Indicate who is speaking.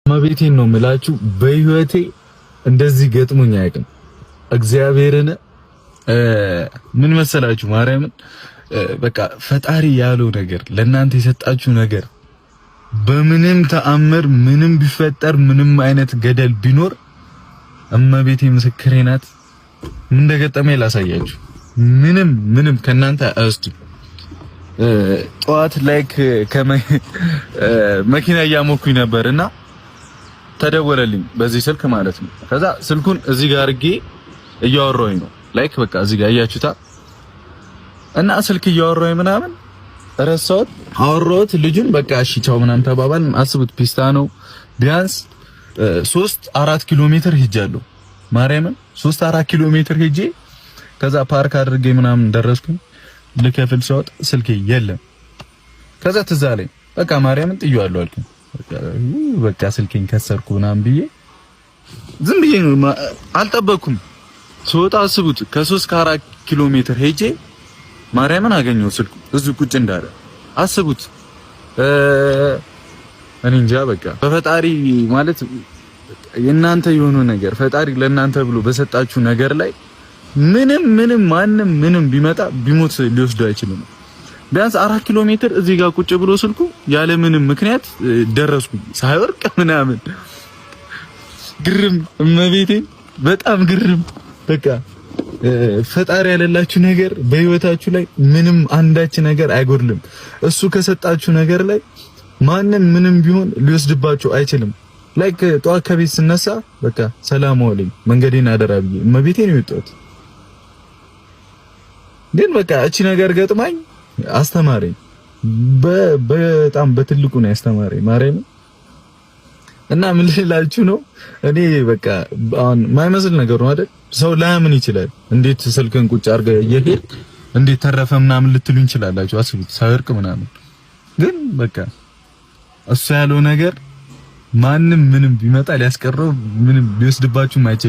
Speaker 1: እመቤቴን ነው የምላችሁ፣ በህይወቴ እንደዚህ ገጥሞኝ አያውቅም። እግዚአብሔርን ምን መሰላችሁ፣ ማርያምን በቃ ፈጣሪ ያለው ነገር፣ ለእናንተ የሰጣችሁ ነገር በምንም ተአምር ምንም ቢፈጠር፣ ምንም አይነት ገደል ቢኖር፣ እመቤቴ ምስክሬ ናት። ምን እንደገጠመኝ ላሳያችሁ። ምንም ምንም ከእናንተ አይወስድም። ጠዋት like መኪና እያሞኩኝ ነበር እና ተደወለልኝ በዚህ ስልክ ማለት ነው። ከዛ ስልኩን እዚህ ጋር አድርጌ እያወራሁኝ ነው። Like በቃ እዚህ ጋር እያችሁታ እና ስልክ እያወራሁኝ ምናምን ረሳሁት። አወራሁት ልጁን፣ በቃ እሺ ቻው ምናምን ተባባልን። አስቡት ፒስታ ነው፣ ቢያንስ 3-4 ኪሎ ሜትር ሄጃለሁ። ማርያምን 3-4 ኪሎ ሜትር ሄጄ ከዛ ፓርክ አድርጌ ምናምን ደረስኩኝ። ልከፍል ስወጣ ስልኬ የለም። ከዛ ትዝ አለኝ፣ በቃ ማርያምን ጥዬዋለሁ አልኩኝ። በቃ ስልኬን ከሰርኩ ምናምን ብዬ ዝም ብዬ አልጠበኩም። ስወጣ አስቡት ከ3 ከ4 ኪሎ ሜትር ሄጄ ማርያምን አገኘው ስልኩ እዚሁ ቁጭ እንዳለ። አስቡት። እኔ እንጃ፣ በቃ በፈጣሪ ማለት የእናንተ የሆነ ነገር፣ ፈጣሪ ለእናንተ ብሎ በሰጣችሁ ነገር ላይ ምንም ምንም ማንም ምንም ቢመጣ ቢሞት ሊወስዱ አይችልም። ቢያንስ 4 ኪሎ ሜትር እዚህ ጋር ቁጭ ብሎ ስልኩ ያለ ምንም ምክንያት ደረስኩኝ ሳይወርቅ ምናምን። ግርም፣ እመቤቴ በጣም ግርም። በቃ ፈጣሪ ያለላችሁ ነገር በህይወታችሁ ላይ ምንም አንዳች ነገር አይጎድልም። እሱ ከሰጣችሁ ነገር ላይ ማንም ምንም ቢሆን ሊወስድባችሁ አይችልም። Like ጠዋት ከቤት ስነሳ በቃ ሰላም ዋለኝ መንገዴን አደራ ብዬ እመቤቴ ነው የወጣሁት። ግን በቃ እቺ ነገር ገጥማኝ አስተማረኝ። በጣም በትልቁ ነው ያስተማረኝ ማርያም። እና ምን ልላችሁ ነው፣ እኔ በቃ አሁን ማይመስል ነገር ነው አይደል? ሰው ላያምን ይችላል። እንዴት ስልክን ቁጭ አድርገህ እየሄድክ እንዴት ተረፈ ምናምን ልትሉ እንችላላችሁ። አስቡት ሳይወርቅ ምናምን። ግን በቃ እሱ ያለው ነገር ማንም ምንም ቢመጣ ሊያስቀረው ምንም ሊወስድባችሁ አይችልም።